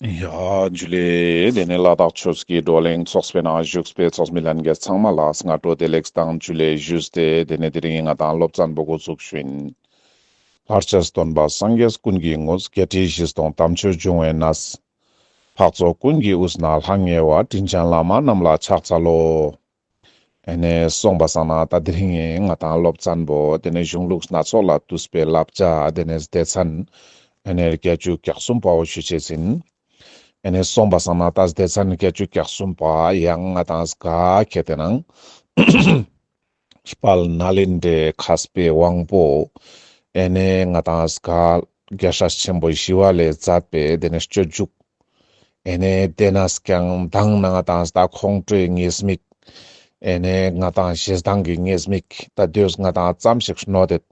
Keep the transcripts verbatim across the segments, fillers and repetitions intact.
ཡ་ཇུ་ལེ། དེ་ནས་ལ་དྭགས་ཆོས་ཀྱི་བགྲོ་གླེང་ཚོགས་པའི་ནང་བཞུགས་པའི་ཚོགས་མི་ལྷན་རྒྱས་ཚང་མ་ལ་སྔ་དྲོ་བདེ་ལེགས་དང་ཇུ་ལེ་ཞུས་ཏེ། དེ་ནས་དེ་རིང་ང་ཏང་སློབ་ཚན་པོ་འགོ་ཚུགས་ཤིན། ལྷར་བཅས་སྟོན་པ་སངས་རྒྱས་ཀུན་གྱི་དངོས། བརྒྱད་ཁྲི་བཞི་སྟོང་དམ་ཆོས་འབྱུང་བའི་གནས། འཕགས་ཚོགས་ཀུན་གྱི་དབུས་ན་ལྷང་ངེ་བ། དྲིན་ཅན་བླ་མ་རྣམས་ལ་ཕྱག་འཚལ་ལོ། ཨེ་ནས་སོང་པ་སང་ན་ད་དེ་རིང་ང་ཏང་སློབ་ཚན་པོ་དེ་ནས་གཞུང་ལུགས་སྣ་ཚོགས་ལས་བཏུས་པའི་བསླབ་བྱ་དེ་ནས་སྡེ་ཚན་ཨེ་ནས་བརྒྱད་ཅུ་གྱ་གསུམ་པའོ་ཞུ་ཅེས་ཨིན། ཨེ་ནས་སོང་པ་སང་ན་ད་སྡེ་ཚན་བརྒྱད་ཅུ་གྱ་གསུམ་པ་ཡང་ང་ཏང་ག་ཁེ་ཏེ་ནང་དཔལ་ནཱ་ལེནྡྲའི་མཁས་པའི་དབང་པོ་ཨེ་ནས་ང་ཏང་ག་རྒྱལ་སྲས་ཆེན་པོ་ཞི་བ་ལྷས་མཛད་པའི་དེ་ནས་སྤྱོད་འཇུག་ཨེ་ནས་དེ་ནས་ཀྱང་མདང་ནང་ང་ཏང་ད་ཁོང་ཁྲོའི་ཉེས་དམིགས། ཨེ་ནས་ང་ཏང་ཞེ་སྡང་གི་ཉེས་དམིགས་ད་དེ་ང་ཏང་ཙམ་ཞིག་ནོ་དེ།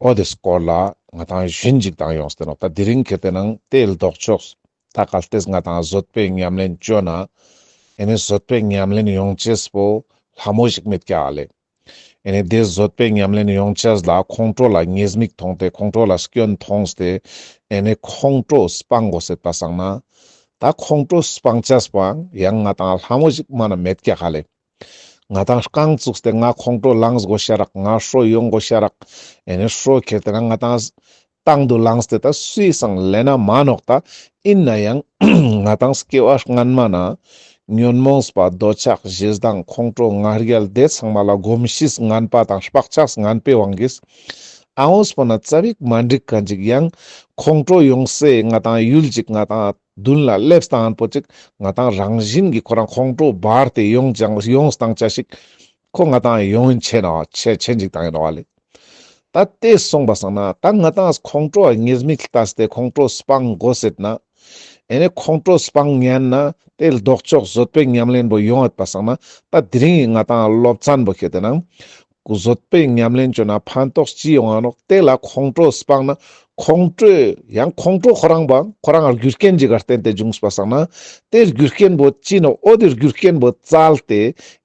འོ་དེ་སྐོར་ལ་ང་ཏང་ཞུན་ཅིག་ཏང་ཡོངས་ཏེ་ནོག། ད་དེ་རིང་ཁེ་ཏེ་ནང་དེ་ལྡོག་ཕྱོགས་ད་གལ་ཏེ་ང་ཏང་བཟོད་པའི་ཉམས་ལེན་ཅོ་ན། ཨེ་ནས་བཟོད་པའི་ཉམས་ལེན་ཡོང་ཅེས་པོ་ལྷ་མོ་ཞིག་མེད་ཀྱག་ལེ། ཨེ་ནས་དེ་བཟོད་པའི་ཉམས་ལེན་ཡོང་ཅེས་ལ་ཁོང་ཁྲོ་ལ་ཉེས་དམིགས་མཐོང་སྟེ་ཁོང་ཁྲོ་ལ་སྐྱོན་མཐོང་སྟེ་ཨེ་ནས་ཁོང་ཁྲོ་སྤང་དགོས་ཟེར་པ་སང་ན། ད་ཁོང་ཁྲོ་སྤང་ཅེས་པོའང་ཡང་ང་ཏང་ལྷ་མོ་ཞིག་མ་ན་མེད་ཀྱག་ལེ། ང་ཏང་རྐང་བཙུགས་ཏེ་ང་ཁོང་ཁྲོ་ལངས་དགོས་ཤ་རག། ང་ཧྲོ་ཡོང་དགོས་ཤ་རག། ཨེ་ནས་ཧྲོ་ཁེ་ཏེ་ན་ང་ཏང་དང་དུ་ལངས་ཏེ་ད་སུའི་སང་ལེན་ན་མ་ནོག། ད་ཨིན་ན་ཡང་ང་ཏང་སྐྱེ་བ་སྔན་མ་ན་ཉོན་མོངས་པ་འདོད་ཆགས་ཞེ་སྡང་ཁོང་ཁྲོ་ང་རྒྱལ་དེ་ཚང་མ་ལ་གོམས་གཤིས་ངན་པ་དང་བག་ཆགས་ངན་པའི་དབང་གིས་ཨ་འོངས་པོ་ན་ཙ་པིག་མ་འགྲིག་མཁན་ཅིག་ཡང་ཁོང་ཁྲོ་ཡོང་སའི་ང་ཏང་ཡུལ་ཅིག་ང་ཏང་མདུན་ལ་སླེབས་ཏང་ཨན་པོ་ཅིག་ང་ཏང་རང་བཞིན་གྱི་ཁོ་རང་ཁོང་ཁྲོ་འབར་ཏེ་ཡོང་ཅང་ཡོང་སྟང་ཅ་ཞིག་ཁོ་ང་ཏང་ཡོང་ཆེ་ན་ཆེ་ཆེན་ཅིག་ཏང་ཡིན་ནོག་ལེ། ད་དེ་སོང་པ་སང་ན་ད་ང་ཏང་ཁོང་ཁྲོ་ཉེས་དམིགས་ལྟས་ཏེ་ཁོང་ཁྲོ་སྤང་དགོས་ཟེར་ན། ཨེ་ནས་ཁོང་ཁྲོ་སྤང་ཉན་ན་དེ་ལྡོག་ཕྱོགས་བཟོད་པའི་ཉམས་ལེན་པོ་ཡོང་ཡོད་པ་སང་ན། ད་དེ་རིང་ང་ཏང་སློབ་ཚན་པོ་ཁེ་ཏེ་ན། བཟོད་པའི་ཉམས་ལེན་བཅོ་ན་ཕན་ཐོགས་ཅི་ཡོང་ང་ནོག། དེ་ལ་ཁོང་ཁྲོ་སྤང་ན་ཁོང་ཁྲོ་ཡང་ཁོང་ཁྲོ་ཁོ་རང་པ་ཁོ་རང་རྒྱུ་རྐྱེན་ཅིག་ག་བརྟེན་ཏེ་བྱུང་པ་སང་ན། དེ་རྒྱུ་རྐྱེན་པོ་ཅི་ནོག། འོ་དེ་རྒྱུ་རྐྱེན་པོ་བཙལ་ཏེ་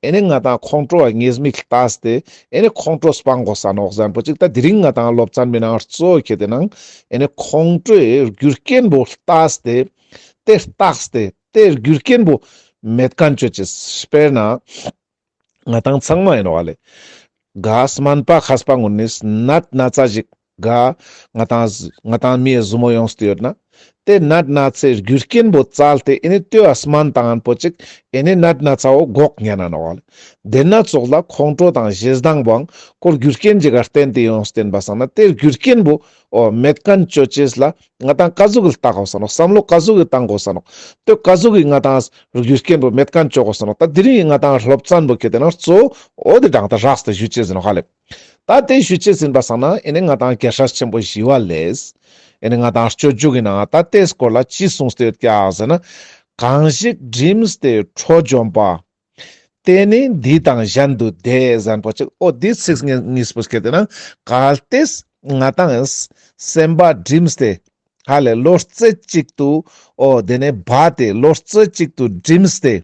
ཨེ་ནས་ང་ཏང་ཁོང་ཁྲོ་བ་ཉེས་དམིགས་ལྟས་ཏེ་ཨེ་ནས་ཁོང་ཁྲོ་སྤང་དགོས་ས་ནོག་ཟེར་ན་པོ་ཅིག། ད་དེ་རིང་ང་ཏང་སློབ་ཚན་མི་ནང་གཙོ་ཁེ་ཏེ་ནང་ཨེ་ནས་ཁོང་ཁྲོའི་རྒྱུ་རྐྱེན་པོ་ལྟས་ཏེ་དེ་ལྟས་ཏེ་དེ་རྒྱུ་རྐྱེན་པོ་མེད་མཁན་ཅོ་ཅེས། དཔེར་ན་ང་ཏང་ཚང་མ་ཡིན་ནོག་ལེ། ག་སྨན་པ་མཁས་པ་ངུན་ནི་ནད་ན་ཚ་ཞིག་ག་ང་ཏང་ང་ཏང་མིའི་ཟུ་མོ་ཡོངས་ཏེ་ཡོད་ན། དེ་ནད་ན་ཚའི་རྒྱུ་རྐྱེན་པོ་བཙལ་ཏེ་ཨེ་ནས་དེ་བ་སྨན་ཏང་ཨན་པོ་ཅིག་ཨེ་ནས་ནད་ན་ཚ་བོ་འགོག་ཉན་ན་ནོག་ལེ། དེ་ན་ཙོགས་ལ་ཁོང་ཁྲོ་དང་ཞེ་སྡང་པོའང་ཁོ་རྒྱུ་རྐྱེན་ཅིག་ག་བརྟེན་ཏེ་ཡོངས་ཏེ་ཡིན་པ་སང་ན་དེ་རྒྱུ་རྐྱེན་པོ་འོ་མེད་མཁན་ཅོ་ཅེས་ལ་ང་ཏང་ཀ་ཟུག་གི་ལྟ་དགོས་ས་ནོག། བསམ་བློ་ཀ་ཟུག་གི་ཏང་དགོས་ས་ནོག། དེ་ཀ་ཟུག་གི་ང་ཏང་རྒྱུ་རྐྱེན་པོ་མེད་མཁན་ཅོ་དགོས་ས་ནོག། ད་དེ་རིང་ང་ཏང་སློབ་ཚན་པོ་ཁེ་ཏེ་ན་གཙོ་འོ་དེ་དྲང་ད་རགས་ཏེ་ཞུ་ཅེས་ཡིན་ནོག་ལེ། ད་དེ་ཞུ་ཅེས་ཡིན་པ་སང་ན་ཨེ་ནས་ང་ཏང་རྒྱལ་སྲས་ཆེན་པོ་ཞི་བ་ལྷས་ཨེ་ནས་ང་ཏང་སྤྱོད་འཇུག་གི་ནང་ད་དེ་སྐོར་ལ་ཅི་གསུངས་ཏེ་ཡོད་ཀྱག་ཟེར་ན། གང་ཞིག་བསྒྲིམས་ཏེ་ཁྲོ་འཇོམས་པ། དེ་ནི་འདི་དང་གཞན་དུ་བདེ་ཟེར་ན་པོ་ཅིག། འོ་དེ་ཚིག་གཉིས་པོ་ཁེ་ཏེ་ན་གལ་ཏེ་ང་ཏང་སེམས་པ་བསྒྲིམས་ཏེ་ཧ་ལེ་བློ་རྩེ་གཅིག་ཏུ་འོ་དེ་ནས་བ་དེ་བློ་རྩེ་གཅིག་ཏུ་བསྒྲིམས་ཏེ་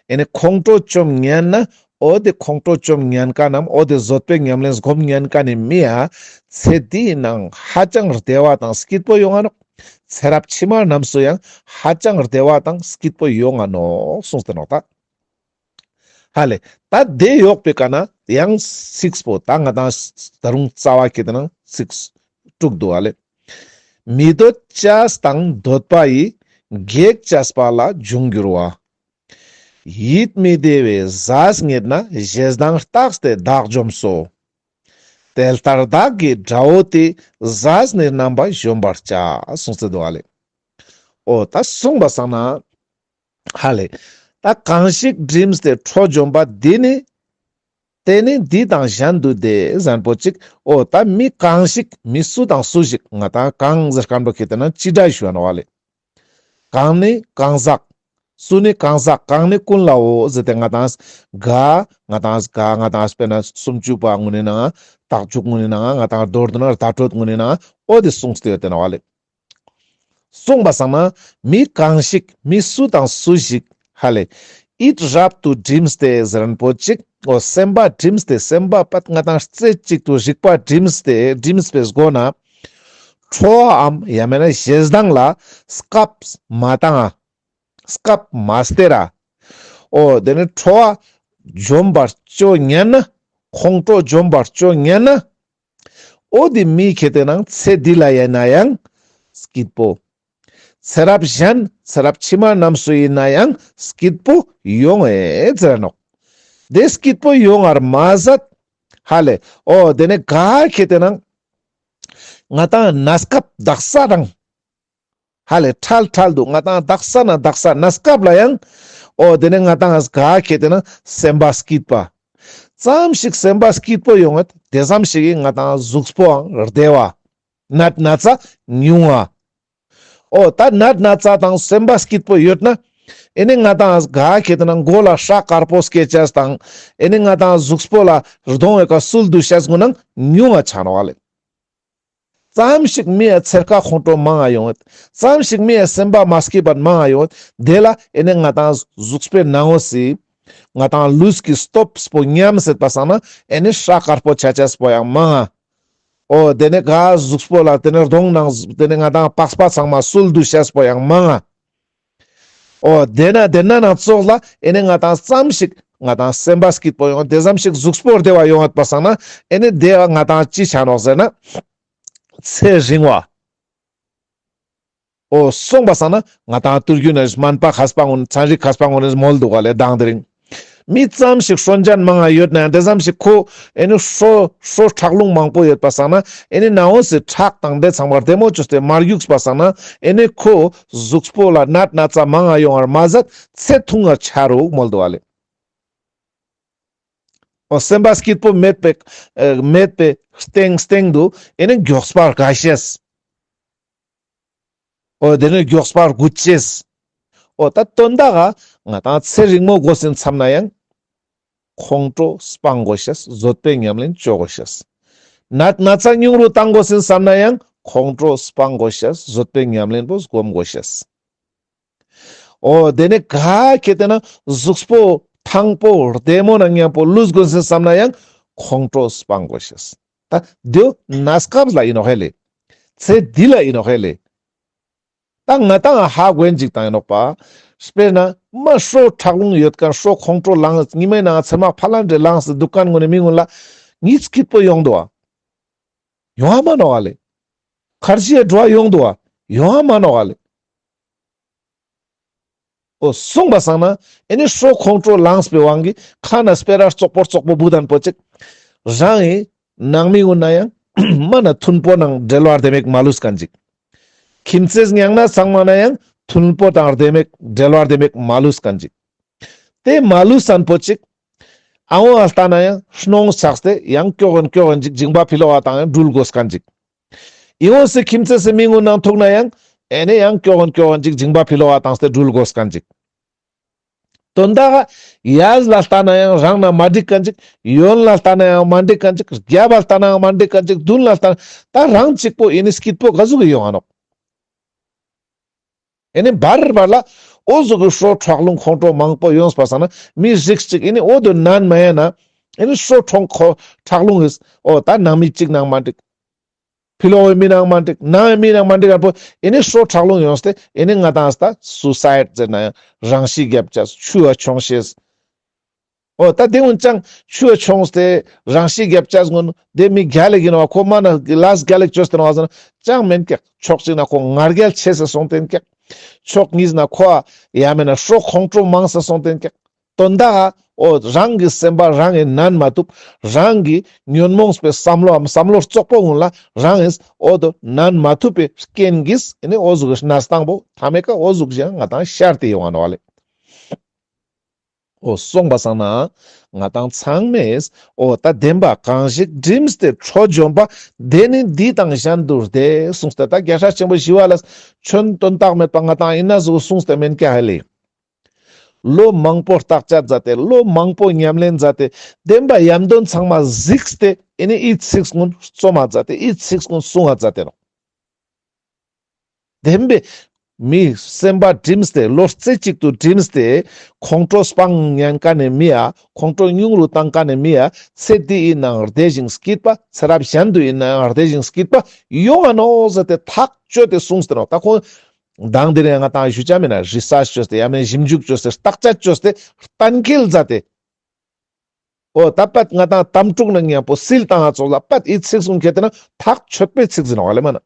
ཨེ་ནས་ཁོང་ཁྲོ་བཅོམ་ཉན་ན། འོ་དེ་ཁོང་ཁྲོ་བཅོམ་ཉན་མཁན་ནམ་འོ་དེ་བཟོད་པའི་ཉམས་ལེན་སྒོམ་ཉན་མཁན་ནི་མི་ཡ་ཚེ་འདིའི་ནང་ཧ་ཅང་བདེ་བ་དང་སྐྱིད་པོ་ཡོང་ང་ནོག། ཚེ་རབས་ཕྱི་མ་རྣམས་སུ་ཡང་ཧ་ཅང་བདེ་བ་དང་སྐྱིད་པོ་ཡོང་ང་ནོག་གསུངས་ཏེ་ནོག་ད། ཧ་ལེ། ད་དེ་ཡོག་པའི་ཀ་ན་ཡང་ཚིགས་པོ་ད་ང་ཏང་ད་རུང་རྩ་བ་ཁེ་ཏེ་ན་ཚིགས་དྲུག་འདུག་ཧ་ལེ། མི་འདོད་བྱས་དང་འདོད་པ་ཡི། གེགས་བྱས་པ་ལ་འབྱུང་འགྱུར་བ། ཡིད་མི་བདེ་བའི་ཟས་རྙེད་ན། ཞེ་སྡང་རྟགས་ཏེ་བདག་འཇོམས་སོ། དེ་ལྟར་བདག་གི་དགྲ་བོ་དེ། ཟས་ནི་རྣམ་པ་གཞོམ་པར་བྱ། གསུངས་ཏེ་འདུག་ཧ་ལེ། འོ་ད་གསུངས་པ་སང་ན། ཧ་ལེ། ད་གང་ཞིག་བསྒྲིམས་ཏེ་ཁྲོ་འཇོམས་པ་འདི་ནི། དེ་ནི་འདི་དང་གཞན་དུ་བདེ་ཟེར་ན་པོ་ཅིག། འོ་ད་མི་གང་ཞིག་མི་སུ་དང་སུ་ཞིག་ང་ཏང་གང་ཟེར་མཁན་པོ་ཁེ་ཏེ་ན་ཅི་འདྲ་ཞུ་ཡ་ནོག་ཧ་ལེ། གང་ནི་གང་ཟག། སུ་ནི་གང་ཟག། གང་ནི་ཀུན་ལའོ་ཟེར་ཏེ་ང་ཏང་ག་ང་ཏང་ག་ང་ཏང་དཔེར་ན་སུམ་ཅུ་པ་ངུན་ནི་ནང་ང་རྟགས་འཇུག་ངུན་ནི་ནང་ང་ང་ཏང་མདོར་བསྡུ་ན་བརྡ་སྤྲོད་ངུན་ནི་ནང་ང་འོ་དེ་གསུངས་ཏེ་ཡོད་དེ་ནོག་ཧ་ལེ། གསུངས་པ་སང་ན་མི་གང་ཞིག་མི་སུ་དང་སུ་ཞིག་ཧ་ལེ། ཡིད་རབ་ཏུ་བསྒྲིམས་ཏེ་ཟེར་ན་པོ་ཅིག། འོ་སེམས་པ་བསྒྲིམས་ཏེ་སེམས་པ་པད་ང་ཏང་རྩེ་གཅིག་ཏུ་རིག་པ་བསྒྲིམས་ཏེ་བསྒྲིམས་པའི་སྒོ་ན། ཁྲོ་བའམ་ཡང་མེད་ན་ཞེ་སྡང་ལ་སྐབས་མ་བཏང་ང་། སྐབས་མ་སྟེར་ར། འོ་དེ་ནི་ཁྲོ་བ་འཇོམས་པར་ཅོ་ཉན་ན། ཁོང་ཁྲོ་འཇོམས་པར་ཅོ་ཉན་ན། འོ་དེ་མི་ཁེ་ཏེ་ནང་ཚེ་འདི་ལ་ཡིན་ན་ཡང་སྐྱིད་པོ། ཚེ་རབས་གཞན་ཚེ་རབས་ཕྱི་མ་རྣམས་སུ་ཡིན་ན་ཡང་སྐྱིད་པོ་ཡོང་ངེ་ཟེར་ནོག། དེ་སྐྱིད་པོ་ཡོང་ངར་མ་ཟད། ཧ་ལེ། འོ་དེ་ནི་ག་ཁེ་ཏེ་ནང་ང་ཏང་གནས་སྐབས་དག་ས་དང་། ཧ་ལེ་ཁྲལ་ཁྲལ་དུ་ང་ཏང་དག་ས་ན་དག་ས་གནས་སྐབས་ལ་ཡང་། འོ་དེ་ནི་ང་ཏང་ག་ཁེ་ཏེ་ན་སེམས་པ་སྐྱིད་པ། ཙམ་ཞིག་སེམས་པ་སྐྱིད་པོ་ཡོང་ངེད་དེ་ཙམ་ཞིག་གིས་ང་ཏང་གཟུགས་པོའང་བདེ་བ། ནད་ན་ཚ་ཉུང་བ། འོ་ད་ནད་ན་ཚ་དང་སེམས་པ་སྐྱིད་པོ་ཡོད་ན། ཨེ་ནི་ང་ཏང་ག་ཁེ་ཏེ་ན་མགོ་ལ་སྐྲ་དཀར་པོ་སྐྱེ་ཅེས་དང་། ཨེ་ནི་ང་ཏང་གཟུགས་པོ་ལ་གདོང་བའི་ཀ་སུལ་དུ་ཤེས་ངུ་ནང་ཉུང་ང་ཆ་ནོག་ལེ། ཙམ་ཞིག་མི་ཡ་ཚེར་ཁ་ཁོང་ཁྲོ་མང་ང་ཡོང་ངེད། ཙམ་ཞིག་མི་ཡ་སེམས་པ་མ་སྐྱིད་པ་མང་ང་ཡོང་ངེད། དེ་ལ་ཨེ་ནི་ང་ཏང་གཟུགས་པོའི་ནང་ངོ་སི། ང་ཏང་ལུས་ཀྱི་སྟོབས་པོ་ཉམས་སད་པ་སང་ན་ཨེ་ནི་སྐྲ་དཀར་པོ་ཆ་ཅེས་པོ་ཡང་མང་ང་། འོ་དེ་ནི་ག་གཟུགས་པོ་ལ་དེ་ནི་གདོང་ནང་དེ་ནི་ང་ཏང་པགས་པ་ཚང་མ་སུལ་དུ་ཤེས་པོ་ཡང་མང་ང་། འོ་དེ་ན་དེ་ན་ནང་ཙོགས་ལ་ཨེ་ནི་ང་ཏང་ཙམ་ཞིག་ང་ཏང་སེམས་པ་སྐྱིད་པོ་ཡོང་དེ་ཙམ་ཞིག་གཟུགས་པོ་བདེ་བ་ཡོང་ངེད་པ་སང་ན་ཨེ་ནི་དེ་ང་ཏང་ཅི་ཆ་ནོག་ཟེར་ན། ཚེ་རིང་བ། འོ་སོང་པ་སང་ན་ང་ཏང་ཏུར་རྒྱུ་ན་སྨན་པ་མཁས་པ་ངོ་ཚན་རིག་མཁས་པ་ངོ་ནས་མོལ་འདུག་ག་ལེ་མདང་དེ་རིང་། མི་ཙམ་ཞིག་སྲོན་ཅན་མང་ང་ཡོད་ན་ཡང་དེ་ཙམ་ཞིག་ཁོ་ཨེ་ནི་ཧྲོ་ཧྲོ་ཁྲག་རླུང་མང་པོ་ཡོད་པ་སང་ན་ཨེ་ནི་ནང་ངོ་སི་ཁྲག་དང་དེ་ཚང་མ་བདེ་མོ་བཅོས་ཏེ་མ་རྒྱུགས་པ་སང་ན་ཨེ་ནི་ཁོ་གཟུགས་པོ་ལ་ནད་ན་ཚ་མང་ང་ཡོང་ངར་མ་ཟད་ཚེ་ཐུང་ངར་ཆ་རུག་མོལ་འདུག་ག་ལེ། འོ་སེམས་པ་སྐྱིད་པོ་མེད་པའི་ཨེ་མེད་པའི་སྟེང་སྟེང་དུ་ཨེ་ནི་མགྱོགས་པར་རྒ་ཤེས། འོ་དེ་ནི་མགྱོགས་པར་རྒུད་ཅེས། འོ་ད་དོན་དག་ག་ང་ཏང་ཚེ་རིང་མོ་དགོས་ཟིན་བསམ་ན་ཡང་། ཁོང་ཁྲོ་སྤང་དགོས་ཤེས། བཟོད་པའི་ཉམས་ལེན་བཅོ་དགོས་ཤེས། ནད་ན་ཚ་ཉུང་རུ་བཏང་དགོས་ཟིན་བསམ་ན་ཡང་ཁོང་ཁྲོ་སྤང་དགོས་ཤེས། བཟོད་པའི་ཉམས་ལེན་པོ་སྒོམ་དགོས་ཤེས། འོ་དེ་ནི་ག་ཁེ་ཏེ་ན་གཟུགས་པོ་ཐང་པོ་བདེ་མོ་ན་མཉམ་པོ་ལུས་དགོས་ཟིན་བསམ་ན་ཡང་ཁོང་ཁྲོ་སྤང་དགོས་ཤེས། ད་དེའོ་གནས་སྐབས་ལ་ཡིན་ནོག་ཧེ་ལེ། ཚེ་འདི་ལ་ཡིན་ནོག་ཧེ་ལེ། ད་ང་ཏང་ཧ་གོ་ཡིན་ཅིག་ཏང་ཡིན་ནོག་པ། དཔེར་ན་མ་ཧྲོ་ཁྲག་རླུང་ཡོད་མཁན་ཧྲོ་ཁོང་ཁྲོ་ལངས་ཉི་མའི་ནང་ཚེར་མ་ཕ་ལ་འདྲེ་ལངས་སི་འདུག་མཁན་ངོ་ནས་མི་ངོ་ལ་ཉིད་སྐྱིད་པོ་ཡོང་འདུག་བ། ཡོང་ང་མ་ནོག་ག་ལེ། ཁར་ཇི་ཡ་འགྲོ་བ་ཡོང་འདུག་བ། ཡོང་ང་མ་ནོག་ག་ལེ། འོ་སོང་པ་སང་ན་ཨེ་ནི་ཧྲོ་ཁོང་ཁྲོ་ལངས་པའི་དབང་གིས་ཁ་ན་སྤེ་ར་བཙོག་པོ་བཙོག་པོ་བུ་དན་པོ་ཅིག་རང་ངི་ནང་མི་ངོ་ན་ཡང་མ་ན་མཐུན་པོ་ནང་འབྲེལ་བ་བདེ་མོ་མ་ལུས་མཁན་ཅིག་ཁྱིམ་མཚེས་ཉང་ན་ཚང་མ་ན་ཡང་མཐུན་པོ་དང་བདེ་མོ་འབྲེལ་བ་བདེ་མོ་མ་ལུས་མཁན་ཅིག་དེ་མ་ལུས་མཁན་པོ་ཅིག་ཨ་བོ་ལ་ལྟ་ན་ཡང་གནོང་ཆགས་ཏེ་ཡང་ཀྱོག་གན་ཀྱོག་གན་ཅིག་འཇིང་པ་ཕི་ལོག་ག་བཏང་ཡང་འགྲུལ་དགོས་མཁན་ཅིག་ཨི་བོ་སི་ཁྱིམ་མཚེས་སི་མི་ངོ་ནང་ཐུག་ན་ཡང་ཨེ་ནི་ཡང་ཀྱོག་གན་ཀྱོག་གན་ཅིག་འཇིང་པ་ཕི་ལོག་ག་བཏང་སྟེ་འགྲུལ་དགོས་མཁན་ཅིག་དོན་དག་ག་ཡས་ལ་ལྟ་ན་ཡང་རང་ན་མ་འགྲིག་མཁན་ཅིག་ཡོན་ལ་ལྟ་ན་ཡང་མ་འགྲིག་མཁན་ཅིག་རྒྱབ་ལ་ལྟ་ན་ཡང་མ་འགྲིག་མཁན་ཅིག་མདུན་ལ་ལྟ་ན་ད་རང་གཅིག་པོ་ཨེ་ནི་སྐྱིད་པོ་ག་ཟུག་གི་ཡོང་ང་ནོག་ཨེ་ནི་བར་བར་ལ་འོ་ཟུག་གི་ཧྲོ་ཁྲག་རླུང་ཁོང་ཁྲོ་མང་པོ་ཡོངས་པ་སང་ན་མི་རིགས་གཅིག་ཨེ་ནི་འོ་དོ་ནན་མ་ཡ་ན་ཨེ་ནི་ཧྲོ་ཁྲོང་ཁོ་ཁྲག་རླུང་ཡིས་འོ་ད་ནང་མི་གཅིག་ནང་མ་འགྲིག་ཕི་ལོག་གི་མི་ནང་མ་འགྲིག་ནང་གི་མི་ནང་མ་འགྲིག་ཡང་པོ་ཨེ་ནི་ཧྲོ་ཁྲག་རླུང་ཡོངས་ཏེ་ཨེ་ནི་ང་ཏང་ད་སུ་སའིད་ཟེར་ན་ཡང་རང་ཤི་རྒྱབ་ཅེས་ཆུ་བ་མཆོང་ཤེས། འོ་ད་དེ་ཀུན་ཅང་ཆུ་བ་མཆོངས་ཏེ་རང་ཤི་རྒྱབ་ཅེས་ཀུན་དེ་མི་རྒྱལ་ལ་ཡིན་ནོག་ཁོ་མ་ན་ལས་རྒྱལ་ལ་བཅོས་ཏེ་ནོག་ཟེར་ན་ཅང་མེན་ཀྱག་ཕྱོགས་གཅིག་ན་ཁོ་ང་རྒྱལ་ཆེ་སེ་སོང་སྟེ་ཡིན་ཀྱག་ཕྱོགས་གཉིས་ན་ཁོ་ཡ་མེད་ན་ཧྲོ་ཁོང་ཁྲོ་མང་སེ་སོང་སྟེ་ཡིན་ཀྱག་དོན་དག་འོ་རང་གི་སེམས་པ་རང་གི་ནན་མ་ཐུབ། རང་གི་ཉོན་མོངས་པའི་བསམ་བློའམ་བསམ་བློ་རྩོག་པོ་ཀུན་ལ་རང་གིས་འོ་དོ་ནན་མ་ཐུབ་པའི་རྐྱེན་གྱིས་ཨེ་ནི་འོ་ཟུག་གི་གནས་སྟངས་པོ་ཐ་མའི་ཀ་འོ་ཟུག་གི་ཡང་ང་ཏང་ཤར་ཏེ་ཡོང་ང་ནོག་ལེ། འོ་སོང་པ་སང་ན་ང་ཏང་ཚང་མས་འོ་ད་བདེན་པ་གང་ཞིག་བསྒྲིམས་ཏེ་ཁྲོ་འཇོམས་པ། དེ་ནི་འདི་དང་གཞན་དུ་བདེ། གསུངས་ཏེ་ད་རྒྱལ་སྲས་ཆེན་པོ་ཞི་བ་ལྷས་ཆོན་དོན་དག་མེད་པ་ང་ཏང་ཨིན་ན་ཟུག་གསུངས་ཏེ་མེན་ཀྱག་ཧ་ལེ། ལོ་མང་པོ་བརྟག་དཔྱད་མཛད་དེ་ལོ་མང་པོ་ཉམས་ལེན་མཛད་དེ་བདེན་པ་ཡམ་དོན་ཚང་མ་གཟིགས་ཏེ་ཨེ་ནི་འི་ཚིག་ཀུན་རྩོམ་མ་མཛད་དེ་འི་ཚིག་ཀུན་གསུང་ང་མཛད་དེ་ནོག་བདེན་པའི་ མི་སེམས་པ་སྒྲིམས་ཏེ་བློ་རྩེ་གཅིག་ཏུ་སྒྲིམས་ཏེ་ཁོང་ཁྲོ་སྤང་ཉན་མཁན་ནི་མི་ཡ་ཁོང་ཁྲོ་ཉུང་རུ་བཏང་མཁན་ནི་མི་ཡ་ཚེ་འདི་ཡི་ནང་བདེ་ཞིང་སྐྱིད་པ་ཚེ་རབས་གཞན་དུ་ཡིན་ནའང་བདེ་ཞིང་སྐྱིད་པ་ཡོང་ང་ནོག་ཟེར་ཏེ་ཐག་ཆོད་དེ་གསུངས་ཏེ་ནོག། ད་ཁོང་མདང་དེ་རིང་ང་ཏང་ཞུ་ཆ་མེད་ན་རི་སར་ཆ་བཅོས་ཏེ་ཡང་མེད་ན་ཞིབ་འཇུག་བཅོས་ཏེ་བརྟག་དཔྱད་བཅོས་ཏེ་གཏན་འཁེལ་མཛད་དེ། འོ་ད་པད་ང་ཏང་དམ་ཕྲུག་ནང་མཉམ་པོ་སིལ་བཏང་ང་ཙོགས་ལ་པད་ཨི་ཚིག་གསུང་ཁྱེར་ཏེ་ན་ཐག་ཆོད་པའི་ཚིག་ཟིན་ནོག་ལེ་མ་ན།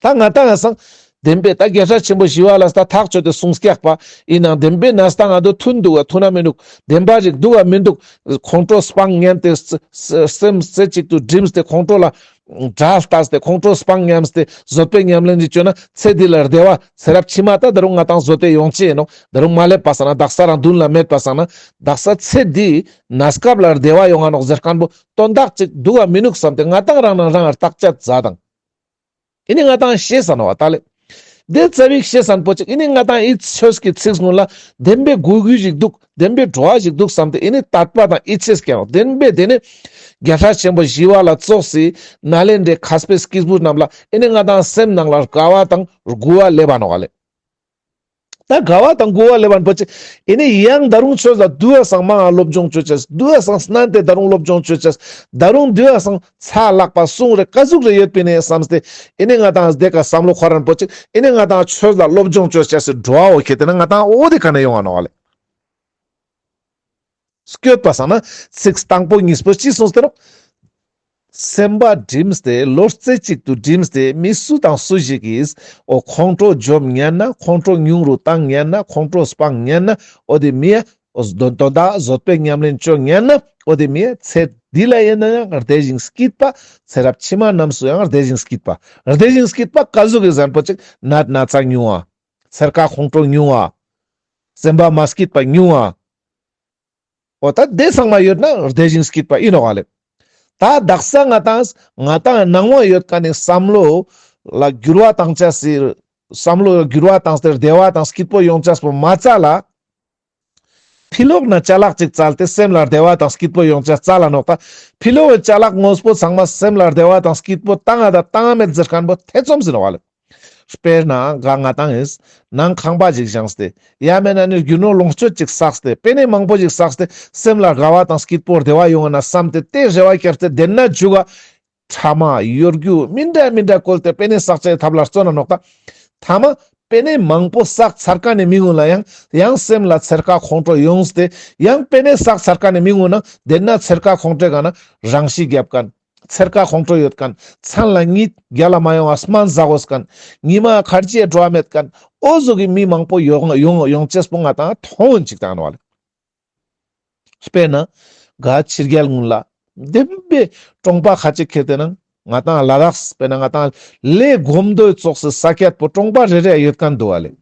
ད་ང་ཏང་ཡང་སང་བདེན་པའི་ད་རྒྱལ་སྲས་ཆེན་པོ་ཞི་བ་ལྷ་ད་ཐག་ཆོད་དེ་གསུང་སྐྱག་པ་ཡིན་ནང་བདེན་པའི་ན་སྟངས་ང་དོ་མཐུན་འདུག་ག་མཐུན་ན་མི་འདུག། བདེན་པ་ཞིག་འདུག་ག་མི་འདུག། ཁོང་ཁྲོ་སྤང་ཉན་ཏེ་སེམས་རྩེ་གཅིག་ཏུ་སྒྲིམས་ཏེ་ཁོང་ཁྲོ་ལ་དགྲ་ལྟས་ཏེ་ཁོང་ཁྲོ་སྤང་ཉན་ཏེ་བཟོད་པའི་ཉམས་ལེན་ཞིག་བཅོས་ན་ཚེ་འདི་ལ་བདེ་བ་ཚེ་རབས་ཕྱི་མ་ད་ད་རུང་ང་ཏང་བཟོད་པའི་ཡོང་ཆེད་ཡིན་ནོག། ད་རུང་མ་སླེབས་པ་སང་ན་དག་ས་རང་མདུན་ལ་མེད་པ་སང་ན་དག་ས་ཚེ་འདི་གནས་སྐབས་ལ་བདེ་བ་ཡོང་ང་ནོག་ཟེར་མཁན་པོ་དོན་དག་ཅིག་འདུག་ག་མི་འདུག་བསམ་སྟེ་ང་ཏང་རང་ནང་རང་བརྟག་དཔྱད་མཛད་དང་། ཨི་ནི་ང་ཏང་ཤེས་ས་ནོག་པ་ད་ལེ། དེ་ཙ་བིག་ཤེས་སན་པོ་ཅིག་ཨི་ནི་ང་ཏང་ཨི་ཆོས་ཀྱི་ཚིག་སྔོན་ལ་བདེན་པའི་གོ་རྒྱུ་ཞིག་འདུག། བདེན་པའི་བྲོ་བ་ཞིག་འདུག་བསམ་སྟེ་ཨི་ནི་དད་པ་དང་ཡིད་ཆེས་སྐྱེ་ནོག། བདེན་པའི་དེ་ནི་རྒྱལ་སྲས་ཆེན་པོ་ཞི་བ་ལྷ་ཙོགས་སི་ནཱ་ལེནྡྲའི་མཁས་པའི་སྐྱེས་བུ་རྣམས་ལ་ཨི་ནི་ང་ཏང་སེམས་ནང་ལ་དགའ་བ་དང་མགུ་བ་སླེབ་བ་ནོག་ལེ། ད་དགའ་བ་དང་མགུ་བ་སླེབ་བ་པོ་ཅིག་ཨི་ནི་ཡང་ད་རུང་ཆོས་ལ་དུ་བ་སང་མང་ང་སློབ་སྦྱོང་བཅོ་ཅེས། དུ་བ་སང་སྣན་ཏེ་ད་རུང་སློབ་སྦྱོང་བཅོ་ཅེས། ད་རུང་དུ་བ་སང་ཚ་ལག་པ་གསུང་རེ་ཀ་ཟུག་རེ་ཡོད་པིན་ནེ་བསམ་སྟེ་ཨི་ནི་ང་ཏང་དེ་ཀ་བསམ་བློ་འཁོར་རན་པོ་ཅིག་ཨི་ནི་ང་ཏང་ཆོས་ལ་སློབ་སྦྱོང་བཅོ་ཅེས་སི་འགྲོ་བ་འོ་ཁེ་ཏེ་ན་ང་ཏང་འོ་དེ་ཀ་ནེ་ཡོང་ང་ནོག་ལེ། སྐྱོད་པ་སང་ན་ཚིག་དང་པོ་གཉིས་པོ་ཅི་གསུངས་ཏེ་ནོག། སེམས་པ་སྒྲིམས་ཏེ་བློ་རྩེ་གཅིག་ཏུ་སྒྲིམས་ཏེ་མི་སུ་དང་སུ་ཞིག་གིས་འོ་ཁོང་ཁྲོ་འཇོམས་ཉན་ན་ཁོང་ཁྲོ་ཉུང་རུ་བཏང་ཉན་ན་ཁོང་ཁྲོ་སྤང་ཉན་ན་འོ་དེ་མི་ཡ་འོ་དོན་དག་བཟོད་པའི་ཉམས་ལེན་བཅོ་ཉན་ན་འོ་དེ་མི་ཡ་ཚེ་འདི་ལ་ཡིན་ན་ཡང་བདེ་ཞིང་སྐྱིད་པ། ཚེ་རབས་ཕྱི་མ་རྣམས་སུ་ཡང་བདེ་ཞིང་སྐྱིད་པ། བདེ་ཞིང་སྐྱིད་པ་ཀ་ཟུག་གི་ཟན་པོ་ཅིག་ནད་ན་ཚ་ཉུང་བ། ཚེར་ཁ་ཁོང་ཁྲོ་ཉུང་བ། སེམས་པ་མ་སྐྱིད་པ་ཉུང་བ། འོ་ད་དེ་ཚང་མ་ཡོད་ན་བདེ་ཞིང་སྐྱིད་པ་ཡིན་ནོག་ལེ། ད་དག་ས་ང་ཏང་ང་ཏང་ནང་བ་ཡོད་ཀ་ནི་བསམ་བློ་ལ་འགྱུར་བ་བཏང་ཅེས་སི་བསམ་བློ་ལ་འགྱུར་བ་བཏང་སྟེ་བདེ་བ་དང་སྐྱིད་པོ་ཡོང་ཅེས་པོ་མ་རྩ་ལ། ཕི་ལོག་ན་ཅ་ལག་ཅིག་བཙལ་ཏེ་སེམས་ལ་བདེ་བ་དང་སྐྱིད་པོ་ཡོང་ཅེས་རྩ་ལ་ནོག་ད། ཕི་ལོག་གི་ཅ་ལག་དངོས་པོ་ཚང་མ་སེམས་ལ་བདེ་བ་དང་སྐྱིད་པོ་བཏང་ང་ད་བཏང་ང་མེད་ཟེར་མཁན་པོ་ཐེ་ཚོམ་ཟིན་ནོག་ལེ། དཔེར་ན་ག་ང་ཏང་ཨིན་ནང་ཁང་པ་ཞིག་བཞེངས་ཏེ་ཡང་མེད་ན་ནི་རྒྱུ་ནོར་ལོངས་སྤྱོད་ཅིག་བསགས་ཏེ་པེ་ནེ་མང་པོ་ཞིག་བསགས་ཏེ་སེམས་ལ་དགའ་བ་དང་སྐྱིད་པོ་བདེ་བ་ཡོང་ང་ན་བསམ་སྟེ་དེ་རེ་བ་བསྐྱེད་དེ་དེ་ན་འཇུག་ག་ཕྲ་མ་གཡོ་སྒྱུ་མི་འདྲ་མི་འདྲ་བཀོལ་ཏེ་པེ་ནེ་བསགས་ཅེས་ཐབས་ལ་བརྩོན་ན་ནོག་ད། ཐ་མ་པེ་ནེ་མང་པོ་བསགས་ཚར་ཀ་ནེ་མི་གུན་ལ་ཡང་ཡང་སེམས་ལ་ཚེར་ཁ་ཁོང་ཁྲོ་ཡོངས་ཏེ་ཡང་པེ་ནེ་བསགས་ཚར་ཀ་ནེ་མི་གུན་ན་དེ་ན་ཚེར་ཁ་ཁོང་ཁྲོའི་ག་ན་རང་ཤི་རྒྱབ་མཁན། ཚེར་ཁ་ཁོང་ཁྲོ་ཡོད་མཁན། མཚན་ལ་གཉིད་རྒྱལ་ལ་མ་ཡོང་བ་སྨན་ཟ་དགོས་མཁན། ཉི་མ་ཁར་ཅི་འགྲོ་བ་མེད་མཁན། འོ་ཟུག་གི་མི་མང་པོ་ཡོང་ཡོང་ཡོང་ཅེས་པོ་ང་ཏང་མཐོང་ཅིག་བཏང་ནོག་ལེ། དཔེར་ན་ག་ཕྱི་རྒྱལ་གུན་ལ་བདེན་པའི་གྲོང་པ་ཁ་ཅིག་ཁེ་ཏེ་ན་ང་ཏང་ལ་དྭགས་དཔེར་ན་ང་ཏང་ལས་གོམ་དོ་ཙོགས་སི་ས་ཁྱད་པོ་གྲོང་པ་རེ་རེ་ཡོད་མཁན་འདུག་ལེ།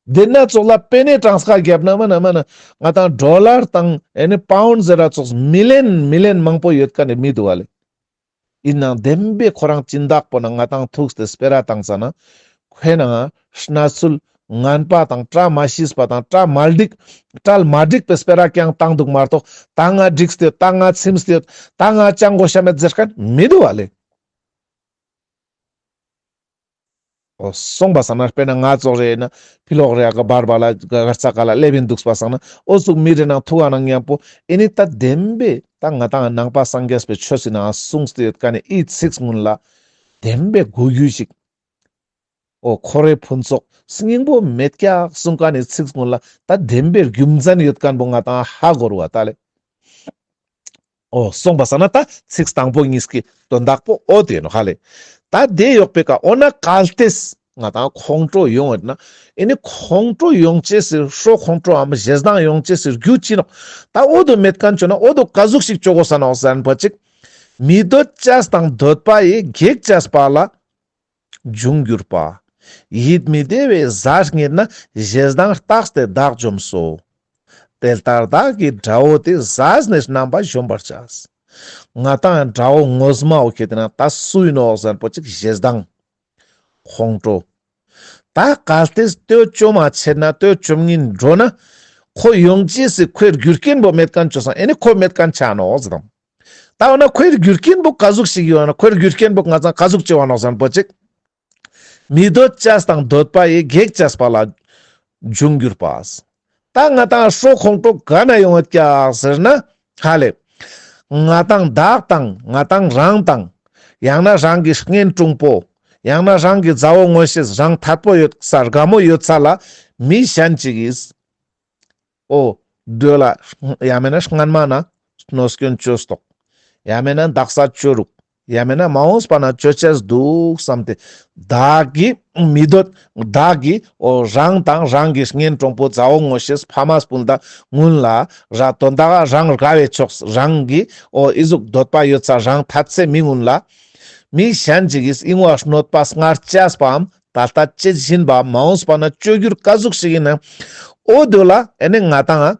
དེ་ན་ཙོགས་ལ་པེ་ནེ་གྲངས་ཀ་བརྒྱབ་ན་མ་ན་མ་ན་ང་ཏང་ཌོ་ལར་དང་ཨེ་ནི་པའུནཌ་ཟེར་ར་ཙོགས་མི་ལེན་མི་ལེན་མང་པོ་ཡོད་མཁན་ནི་མི་འདུག་ལེ། ཨིན་ནང་བདེན་པའི་ཁོ་རང་སྦྱིན་བདག་པོ་ན་ང་ཏང་ཐུགས་ཏེ་སྤེ་ར་བཏང་ཙ་ན་ཁོའི་ནང་གནས་ཚུལ་ངན་པ་དང་བཀྲ་མ་ཤིས་པ་དང་བཀྲ་མ་འགྲིག་བཀྲ་མ་འགྲིག་པའི་སྤེ་ར་རྐྱང་བཏང་འདུག་མ་གཏོགས་ད་ང་འགྲིག་སྟེ་ཡོད། ད་ང་ཚིམས་ཏེ་ཡོད། ད་ང་ཅང་དགོས་ཤ་མེད་ཟེར་མཁན་མི་འདུག་ལེ། འོ་སོང་པ་སང་ན་དཔེར་ན་ང་ཙོགས་རེ་ན་ཕི་ལོག་རེ་ཨ་ག་བར་བ་ལ་ག་གར་ས་ག་ལ་སླེབས་ཡིན་འདུག་པ་སང་ན་འོ་ཟུག་མི་རེ་ནང་ཐུག་ག་ན་མཉམ་པོ་ཨེ་ནི་ད་བདེན་པའི་ད་ང་ཏང་ནང་པ་སངས་རྒྱས་པའི་ཆོས་སི་ནང་གསུངས་ཏེ་ཡོད་མཁན་ནི་ཨི་ཚིག་གུན་ལ་བདེན་པའི་གོ་རྒྱུ་ཞིག་འོ་འཁོར་བའི་ཕུན་ཚོགས་སྙིང་པོ་མེད་ཀྱག་གསུང་མཁན་ནི་ཚིག་གུན་ལ་ད་བདེན་པའི་རྒྱུ་མཚན་ཡོད་མཁན་པོ་ང་ཏང་ཧ་གོ་རུ་བ་ད་ལེ། འོ་སོང་པ་སང་ན་ད་ཚིག་དང་པོ་གཉིས་ཀྱི་དོན་དག་པོ་འོ་དེ་ནོག་ལེ། ད་དེ་ཡོག་པའི་ཀ་འོ་ན་གལ་ཏེ་ང་ཏང་ཁོང་ཁྲོ་ཡོང་ཡོད་ན་ཨེ་ནི་ཁོང་ཁྲོ་ཡོང་ཅེས་སི་ཧྲོ་ཁོང་ཁྲོའམ་ཞེ་སྡང་ཡོང་ཅེས་སི་རྒྱུ་ཅི་ནོག། ད་འོ་དོ་མེད་མཁན་བཅོ་ན་འོ་དོ་ཀ་ཟུག་ཞིག་བཅོ་དགོས་ས་ནོག་ཟེར་ན་པ་ཅིག། མི་འདོད་ཅེས་དང་འདོད་པ་ཡི་གེགས་བྱས་པ་ལ། འབྱུང་འགྱུར་པ། ཡིད་མི་བདེ་བའི་གཟའ་རྙེད་ན། ཞེ་སྡང་རྟགས་ཏེ་བདག་འཇོམས་སོ། དེ་ལྟར་བདག་གི་དགྲ་བོ་དེ། ཟས་ནས་རྣམ་པ་གཞོམ་པར་བྱ། ང་ཏང་དགྲ་བོ་ངོ་མ་འོ་ཁེ་ཏེ་ན་ད་སུ་ཡིན་ནོག་ཟེར་ན་པོ་ཅིག་ཞེ་སྡང་། ཁོང་ཁྲོ། ད་གལ་ཏེ་ལྟོས་བཅོམ་མ་ཆེད་ན་ལྟོས་བཅོམ་ཉིན་འགྲོ་ན། ཁོ་ཡོང་ཅེས་སི་ཁོའི་རྒྱུ་རྐྱེན་པོ་མེད་མཁན་བཅོས་སང་ཨེ་ནི་ཁོ་མེད་མཁན་ཆ་ནོག་ཟེར་དང་། ད་འོ་ན་ཁོའི་རྒྱུ་རྐྱེན་པོ་ག་ཟུག་ཞིག་ཡོད་ན། ཁོའི་རྒྱུ་རྐྱེན་པོ་ང་ཚང་ག་ཟུག་ཅིག་ཡོད་ནོག་ཟེར་ན་པོ་ཅིག་མི་འདོད་ཅེས་དང་འདོད་པ་ཡི་གེགས་བྱས་པ་ལ་འབྱུང་འགྱུར་པ། ད་ང་ཏང་སྲོག་ཁོང་ཁྲོ་ག་ན་ཡོང་ཡོད་ཀྱག་ཟེར་ན། ཧ་ལེ། ང་ཏང་བདག་དང་ང་ཏང་རང་དང་། ཡང་ན་རང་གི་གཉེན་དྲུང་པོ། ཡང་ན་རང་གི་མཛའ་བོ་ངོ་ཤེས་རང་ཐད་པོ་ཡོད་ས་དགའ་མོ་ཡོད་ས་ལ་མི་གཞན་ཅིག་གིས། འོ། འདོད་ལ། ཡང་མེད་ན་སྔན་མ་ན་གནོད་སྐྱོན་བཅོས་ཏོག་ཡང་མེད་ན་དག་ས་བཅོ་རུག་ཡང་མེད་ན་མ་འོངས་པ་ན་བཅོ་ཅེས་འདུག་བསམ་སྟེ། བདག་གི་མི་འདོད། བདག་གི་འོ་རང་དང་རང་གི་གཉེན་དྲུང་པོ་མཛའ་བོ་ངོ་ཤེས་ཕ་མ་སྤུན་ཟླ་གུན་ལ་ར་དོན་དག་རང་དགའ་བའི་ཕྱོགས་རང་གི་འོ་ཨི་ཟུག་འདོད་པ་ཡོད་ས་རང་ཐད་སའི་མི་གུན་ལ། མི་གཞན་ཅིག་གིས་ཨིན་བ་གནོད་པ་སྔར་བཅོས་པའམ་ད་ལྟ་བཅོ་བཞིན་པ་མ་འོངས་པ་ན་བཅོ་རྒྱུར་ག་ཟུག་ཞིག་ཡིན་ན། འོ་དོ་ལ་ཨེ་ནི་ང་ཏང་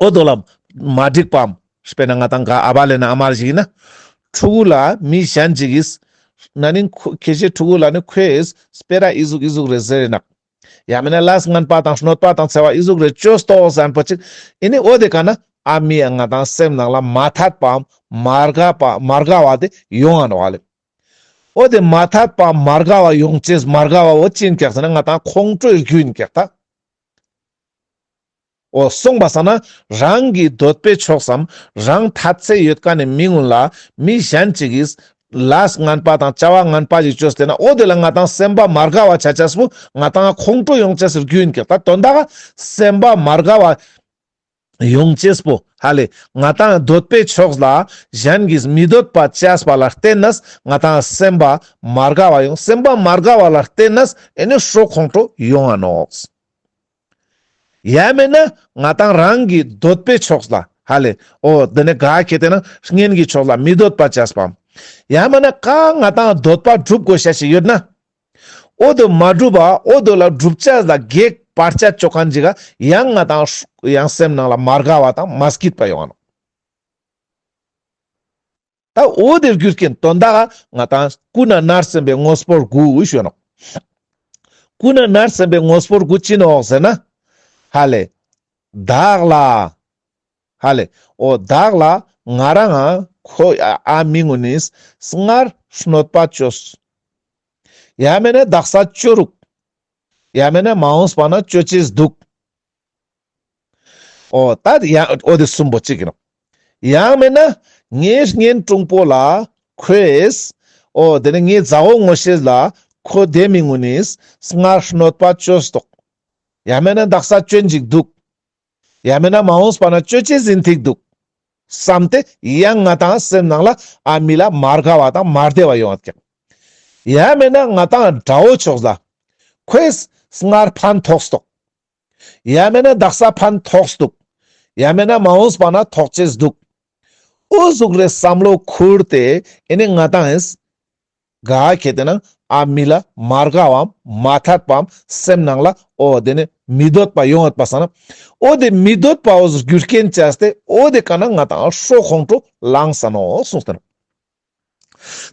འོ་དོ་ལ་མ་འགྲིག་པའམ། དཔེར་ན་ང་ཏང་ག་ཨ་བ་ལེ་ན་ཨ་མ་ཞིག་ཡིན་ན། ཕྲུ་གུ་ལ་མི་གཞན་ཅིག་གིས་ན་ནིང་ཁོ་ཁྱེད་ཅག་ཕྲུ་གུ་ལ་ནི་ཁོས་སྤེ་ར་ཨི་ཟུག་ཨི་ཟུག་རེ་ཟེར་རེ་ནག་ཡང་མེད་ན་ལས་ངན་པ་དང་གནོད་པ་དང་འཚེ་བ་ཨི་ཟུག་རེ་བཅོས་ཏོག་ཟེར་ན་པོ་ཅིག་ཨེ་ནི་འོ་དེ་ཀ་ན་ཨ་མི་ཡ་ང་ཏང་སེམས་ནང་ལ་མ་ཐད་པའམ་མ་དགའ་བ་མ་དགའ་བ་དེ་ཡོང་ང་ནོག་ཧ་ལེ། འོ་དེ་མ་ཐད་པ་མ་དགའ་བ་ཡོང་ཅེས་མ་དགའ་བ་འོ་ཅི་ཡིན་ཀྱག་ཟེར་ན་ང་ཏང་ཁོང་ཁྲོའི་རྒྱུ་ཡིན་ཀྱག་ད། འོ་སོང་པ་སང་ན་རང་གི་འདོད་པའི་ཕྱོགས་སམ་རང་ཐད་སའི་ཡོད་མཁན་ནི་མི་གུན་ལ་མི་གཞན་ཅིག་གིས་ལས་ངན་པ་དང་བྱ་བ་ངན་པ་ཞིག་བཅོས་ཏེ་ན་འོ་དེ་ལ་ང་ཏང་སེམས་པ་མ་དགའ་བ་ཆ་ཅེས་པོ་ང་ཏང་ཁོང་ཁྲོ་ཡོང་ཅེས་སི་རྒྱུ་ཡིན་ཀྱག་ད། དོན་དག་སེམས་པ་མ་དགའ་བ་ཡོང་ཅེས་པོ་ཧ་ལེ། ང་ཏང་འདོད་པའི་ཕྱོགས་ལ་གཞན་གྱིས་མི་འདོད་པ་བཅོས་པ་ལ་བརྟེན་ནས་ང་ཏང་སེམས་པ་མ་དགའ་བ་ཡོང་། སེམས་པ་མ་དགའ་བ་ལ་བརྟེན་ནས་ཨེ་ནི་སྲོག་ཁོང་ཁྲོ་ཡོང་ང་ནོག་ཡང་མེད་ན་ང་ཏང་རང་གི་འདོད་པའི་ཕྱོགས་ལ་ཧ་ལེ། འོ་དེ་ནི་ག་ཁེ་ཏེ་ན་གཉེན་གྱི་ཕྱོགས་ལ་མི་འདོད་པ་བཅོས་པའམ། ཡང་མེད་ན་ག་ང་ཏང་འདོད་པ་སྒྲུབ་དགོས་ཤེས་ཞིག་ཡོད་ན། འོ་དོ་མ་སྒྲུབ་པ་འོ་དོ་ལ་སྒྲུབ་ཅེས་ལ་གེགས་བར་ཆད་བཅོ་མཁན་ཅིག་ག་ཡང་ང་ཏང་ཡང་སེམས་ནང་ལ་མ་དགའ་བ་དང་མ་སྐྱིད་པ་ཡོང་ང་ནོག་ད་འོ་དེ་རྒྱུ་རྐྱེན་དོན་དག་ང་ཏང་ཀུན་ནས་མནར་སེམས་པའི་དངོས་པོ་དགུ་ཞུ་ནོག་ཀུན་ནས་མནར་སེམས་པའི་དངོས་པོ་དགུ་ཅི་ནོག་ཟེར་ན། ཧ་ལེ། བདག་ལ། ཧ་ལེ། འོ་བདག་ལ་ང་རང་ཁོ་ཨ་མི་གུན་ནིས་སྔར་གནོད་པ་བཅོས། ཡང་མེད་ན་དག་ས་བཅོ་རུག་ཡང་མེད་ན་མ་འོངས་པ་ན་བཅོ་ཅེས་འདུག་འོ་ད་ཡང་འོ་དེ་གསུམ་པོ་གཅིག་ཡིན་ནོག་ཡང་མེད་ན་ངའི་གཉེན་དྲུང་པོ་ལ་ཁོས། འོ་དེ་ནི་ངའི་མཛའ་བོ་ངོ་ཤེས་ལ་ཁོ་དེ་མི་གུན་ནིས་སྔར་གནོད་པ་བཅོས་ཏོག་ཡང་མེད་ན་དག་ས་བཅོ་ཅེས་འདུག་ཡང་མེད་ན་མ་འོངས་པ་ན་བཅོ་ཅེས་ཡིན་ཐིག་འདུག་བསམ་སྟེ་ཡང་ང་ཏང་སེམས་ནང་ལ་ཨ་མི་ལ་མ་དགའ་བ་དང་མ་བདེ་བ་ཡོང་ང་ཀྱག་ཡང་མེད་ན་ང་ཏང་དགྲ་བོ་ཕྱོགས་ལ་ཁོས་སྔར་ཕན་ཐོགས་ཏོག་ཡང་མེད་ན་དག་ས་ཕན་ཐོགས་འདུག་ཡང་མེད་ན་མ་འོངས་པ་ན་ཐོགས་ཅེས་འདུག་འོ་ཟུག་རེ་བསམ་བློ་ཁུར་ཏེ་ཨེ་ནི་ང་ཏང་ཨེས་ག་ཁེ་ཏེ་ན་ཨ་མི་ལ་མ་དགའ་བའམ་མ་ཐད་པའམ་སེམས་ནང་ལ་འོ་དེ་ནི་མི་འདོད་པ་ཡོང་ཡོད་པ་སང་ན། འོ་དེ་མི་འདོད་པ་འོ་རྒྱུ་རྐྱེན་བཅོས་ཏེ་འོ་དེ་ཀ་ན་ང་ཏང་སྲོག་ཁོང་ཁྲོ་ལངས་ས་ནོག་གསུངས་ཏེ་ནོག་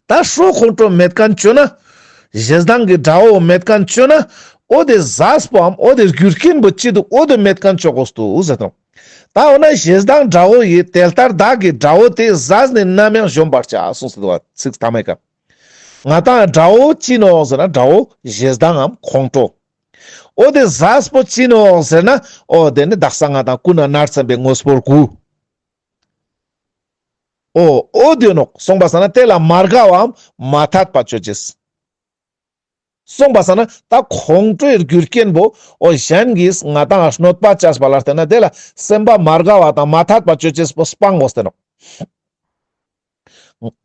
ད་སྲོག་ཁོང་ཁྲོ་མེད་མཁན་བཅོ་ན། ཞེ་སྡང་གི་དགྲ་བོ་མེད་མཁན་བཅོ་ན། འོ་དེ་ཟས་པོའམ་འོ་དེ་རྒྱུ་རྐྱེན་པོ་ཅི་འདུག་འོ་དེ་མེད་མཁན་བཅོ་དགོས་འདུག་ཟེར་དང་། ད་འོ་ན་ཞེ་སྡང་དགྲ་བོ་ཡི་དེ་ལྟར་བདག་གི་དགྲ་བོ་དེ་ཟས་ནི་ནམ་ཡང་གཞོམ་པར་བྱ་གསུངས་ཏེ་འདུག་པ་ཚིག་ཐ་མའི་ཀ་ང་ཏང་དགྲ་བོ་ཅི་ནོག་ཟེར་ན་དགྲ་བོ་ཞེ་སྡང་ངམ་ཁོང་ཁྲོ། འོ་དེ་ཟས་པོ་ཅི་ནོག་ཟེར་ན་འོ་དེ་ནི་དག་ས་ང་ཏང་ཀུན་ནས་མནར་སེམས་པའི་དངོས་པོ་དགུ། འོ་འོ་དེ་ནོག་སོང་པ་སང་ན་དེ་ལ་མ་དགའ་བའམ་མ་ཐད་པ་བཅོ་ཅེས། སོང་པ་སང་ན་ད་ཁོང་ཁྲོའི་རྒྱུ་རྐྱེན་པོ་འོ་གཞན་གྱིས་ང་ཏང་གནོད་པ་བཅོས་པ་ལ་བརྟེན་ན་དེ་ལ་སེམས་པ་མ་དགའ་བ་དང་མ་ཐད་པ་བཅོ་ཅེས་པོ་སྤང་དགོས་ཏེ་ནོག་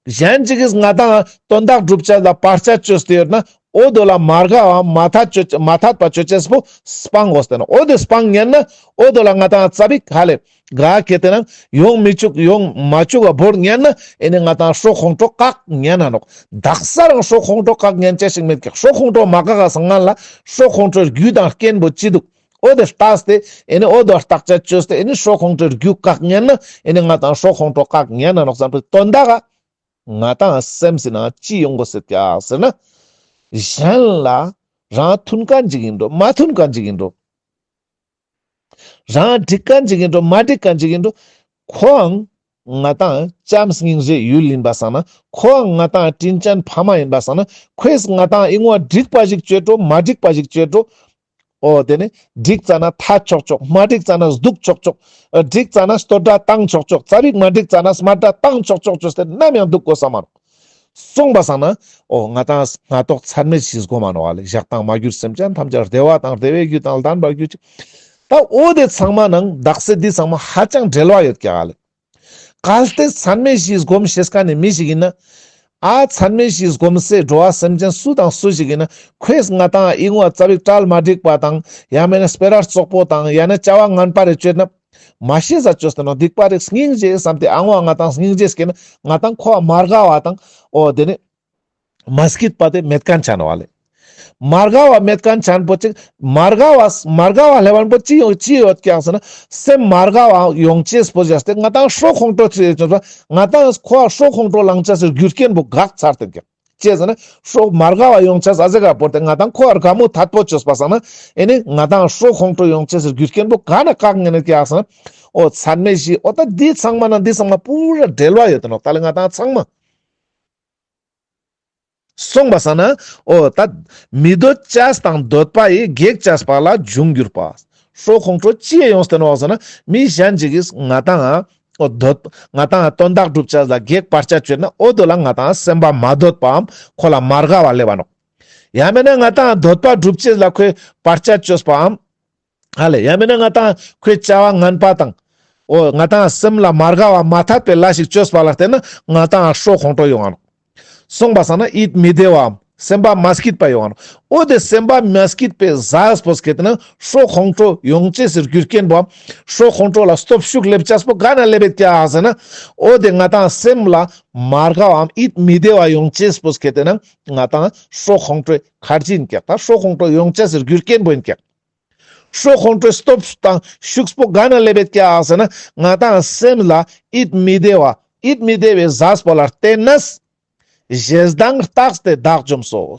གཞན་ཅིག་གིས་ང་ཏང་དོན་དག་སྒྲུབ་ཅེས་ལ་བར་ཆད་བཅོས་ཏེ་ཡོད་ན་འོ་དོ་ལ་མ་དགའ་བ་མ་ཐད་བཅོ་མ་ཐད་པ་བཅོ་ཅེས་པོ་སྤང་དགོས་ཏེ་ནོག་འོ་དེ་སྤང་ཉན་ན་འོ་དོ་ལ་ང་ཏང་ཙ་པིག་ཧ་ལེ་ག་ཁེ་ཏེ་ན་ཡོང་མི་བཅུག་ཡོང་མ་བཅུག་ག་བོར་ཉན་ན་ཨེ་ནི་ང་ཏང་སྲོག་ཁོང་ཁྲོ་བཀག་ཉན་ན་ནོག་དག་ས་རང་སྲོག་ཁོང་ཁྲོ་བཀག་ཉན་ཅེས་ཤིག་མེད་ཀྱག་སྲོག་ཁོང་ཁྲོ་མ་བཀག་ག་སང་ང་ལ་སྲོག་ཁོང་ཁྲོའི་རྒྱུ་དང་རྐྱེན་པོ་ཅི་འདུག་འོ་དེ་ལྟས་ཏེ་ཨེ་ནི་འོ་དོ་བརྟག་དཔྱད་བཅོས་ཏེ་ཨེ་ནི་སྲོག་ཁོང་ཁྲོའི་རྒྱུ་བཀག་ཉན་ན་ཨེ་ནི་ང་ཏང་སྲོག་ཁོང་ཁྲོ་བཀག་ཉན་ན་ནོག་བསམ་པའི་དོན་དག་ག་ང་ཏང་སེམས་སི་ནང་ཅི་ཡོང་དགོས་ཟེར་ཀྱག་ཟེར་ན། གཞན་ལ་རང་མཐུན་མཁན་ཅིག་ཡིན་འགྲོ་མ་མཐུན་མཁན་ཅིག་ཡིན་འགྲོ། རང་འགྲིག་མཁན་ཅིག་ཡིན་འགྲོ་མ་འགྲིག་མཁན་ཅིག་ཡིན་འགྲོ། ཁོའང་ ང་ཏང་བྱམས་སྙིང་རྗེ་ཡུལ་ཡིན་པ་སང་ན། ཁོ་ང་ཏང་དྲིན་ཅན་ཕ་མ་ཡིན་པ་སང་ན། ཁོས་ང་ཏང་ཨི་ངོ་འགྲིག་པ་ཞིག་བཅོས་འགྲོ་མ་འགྲིག་པ་ཞིག་བཅོས་འགྲོ། འོ་དེ་ནི་འགྲིག་ཙ་ན་ཐ་ཆོག་ཆོག་མ་འགྲིག་ཙ་ན་སྡུག་ཆོག་ཆོག་འགྲིག་ཙ་ན་བསྟོད་སྒྲ་བཏང་ཆོག་ཆོག་རྩ་བིག་མ་འགྲིག་ཙ་ན་སྨད་སྒྲ་བཏང་ཆོག་ཆོག་བཅོས་ཏེ་ནམ་ཡང་སྡུག་གོ་ས་མ་རུང་། སོང་པ་སང་ན། འོ་ང་ཏང་སྔ་ཏོག་ཚད་མེད་ཞིག་སྒོམ་མ་ནོག་ཨ་ལེ། ཞག་དང་མ་གྱུར་སེམས་ཅན་ཐམས་ཅད་བདེ་བ་དང་བདེ་བའི་རྒྱུ་དང་ལྡན་པར་གྱུར་ཅིག་ད་འོ་དེ་ཚང་མ་ནང་དག་ས་འདི་ཚང་མ་ཧ་ཅང་འབྲེལ་བ་ཡོད་ཀྱག་ཨ་ལེ། གལ་ཏེ་ཚད་མེད་ཞིག་སྒོམ་ཤེས་མཁན་ནི་མི་ཞིག་ཡིན་ན། ཨ་ཚད་མེད་ཞིག་སྒོམ་སའི་འགྲོ་བ་སེམས་ཅན་སུ་དང་སུ་ཞིག་ཡིན་ན་ཁོས་ང་ཏང་ཨི་ངོ་རྩ་བིག་གྲལ་མ་འགྲིག་པ་དང་ཡང་མེད་ན་སྤེ་ར་རྩོག་པོ་དང་ཡང་ན་བྱ་བ་ངན་པ་རེ་བཅོས་ན། མ་ཤེས་ས་བཅོས་ཏེ་ནོག་སྡིག་པ་རིག་སྙིང་རྗེ་བསམ་སྟེ་ཨ་ངོ་ང་ཏང་སྙིང་རྗེ་སྐྱེས་ན་ང་ཏང་ཁོ་མ་དགའ་བ་དང་འོ་དེ་ནི་མ་སྐྱིད་པ་དེ་མེད་མཁན་ཆ་ནོག་ཨ་ལེ། མ་དགའ་བ་མེད་མཁན་ཆ་པོ་ཅིག་མ་དགའ་བ་མ་དགའ་བ་ལེབ་པོ་ཅི་ཡོད་ཅི་ཡོད་ཀྱག་ཟེར་ན་སེམས་མ་དགའ་བ་ཡོང་ཅེས་པོ་བྱས་ཏེ་ང་ཏང་ཤོ་ཁོང་ཁྲོ་ཅི་ཡོད་ང་ཏང་ཁོ་ཤོ་ཁོང་ཁྲོ་ལང་ཅེས་སི་རྒྱུ་རྐྱེན་པོ་འགག་ཚར་ཏེ་ཀྱག་ཅི་ཟེར་ན་ཤོ་མ་དགའ་བ་ཡོང་ཅེས་ཨ་ཟེ་ག་པོ་དེ་ང་ཏང་ཁོ་དགའ་མོ་ཐད་པོ་བཅོས་པ་སང་ན་ཨེ་ནི་ང་ཏང་ཤོ་ཁོང་ཁྲོ་ཡོང་ཅེས་སི་རྒྱུ་རྐྱེན་པོ་ག་ན་བཀག་ཉན་ནི་ཀྱག་ཟེར་ན་འོ་ཚད་མེད་བཞི་འོ་ད་འདི་ཚང་མ་ན་འདི་ཚང་མ་པུ་ར་འབྲེལ་བ་ཡོད་དེ་ནོག་ད་ལེ་ང་ཏང་ཚང་མ། སོང་པ་སང་ན་འོ་ད་མི་འདོད་ཅེས་དང་འདོད་པ་ཡིས་གེགས་བྱས་པ་ལ་འབྱུང་འགྱུར་པ། ཤོ་ཁོང་ཁྲོ་ཅི་ཡོངས་ཏེ་ནོག་ཟེར་ན་མི་གཞན་ཅིག་གིས་ང་ཏང་འོ་འདོད་ང་ཏང་དོན་དག་སྒྲུབ་ཅེས་ལ་གེགས་བར་ཆད་བཅོས་ན་འོ་དོ་ལ་ང་ཏང་སེམས་པ་མ་འདོད་པའམ་ཁོ་ལ་མ་དགའ་བ་ལེབ་བ་ནོག་ཡང་མེད་ན་ང་ཏང་འདོད་པ་སྒྲུབ་ཅེས་ལ་ཁོས་བར་ཆད་བཅོས་པའམ། ཧ་ལེ་ཡང་མེད་ན་ང་ཏང་ཁོའི་བྱ་བ་ངན་པ་དང་། འོ་ང་ཏང་སེམས་ལ་མ་དགའ་བ་མ་ཐད་པའི་ལས་ཤིག་བཅོས་པ་ལ་བརྟེན་ན་ང་ཏང་ཤོ་ཁོང་ཁྲོ་ཡོང་ང་ནོག་སོང་པ་སང་ན་ཡིད་མི་བདེ་བའམ་སེམས་པ་མ་སྐྱིད་པ་ཡོང་ང་ནོག་འོ་དེ་སེམས་པ་མ་སྐྱིད་པའི་ཟས་པོ་སྐྱེད་དེ་ན་ཤོ་ཁོང་ཁྲོ་ཡོང་ཅེས་སི་རྒྱུ་རྐྱེན་པོའམ་ཤོ་ཁོང་ཁྲོ་ལ་སྟོབས་ཤུགས་ལེབ་ཅེས་པོ་ག་ན་ལེབ་བེད་ཀྱག་ཟེར་ན་འོ་དེ་ང་ཏང་སེམས་ལ་མ་དགའ་བའམ་ཡིད་མི་བདེ་བ་ཡོང་ཅེས་པོ་སྐྱེད་དེ་ན་ང་ཏང་ཤོ་ཁོང་ཁྲོའི་ཁར་ཇི་ཡིན་ཀྱག་ད་ཤོ་ཁོང་ཁྲོ་ཡོང་ཅེས་སི་རྒྱུ་རྐྱེན་པོ་ཡིན་ཀྱག་ཤོ་ཁོང་ཁྲོའི་སྟོབས་དང་ཤུགས་པོ་ག་ན་ལེབ་བེད་ཀྱག་ཟེར་ན་ང་ཏང་སེམས་ལ་ཡིད་མི་བདེ་བ་ཡིད་མི་བདེ་བའི་ཟས་པོ་ལ་བརྟེན་ནས་ཞེ་སྡང་རྟགས་ཏེ་བདག་འཇོམས་སོ།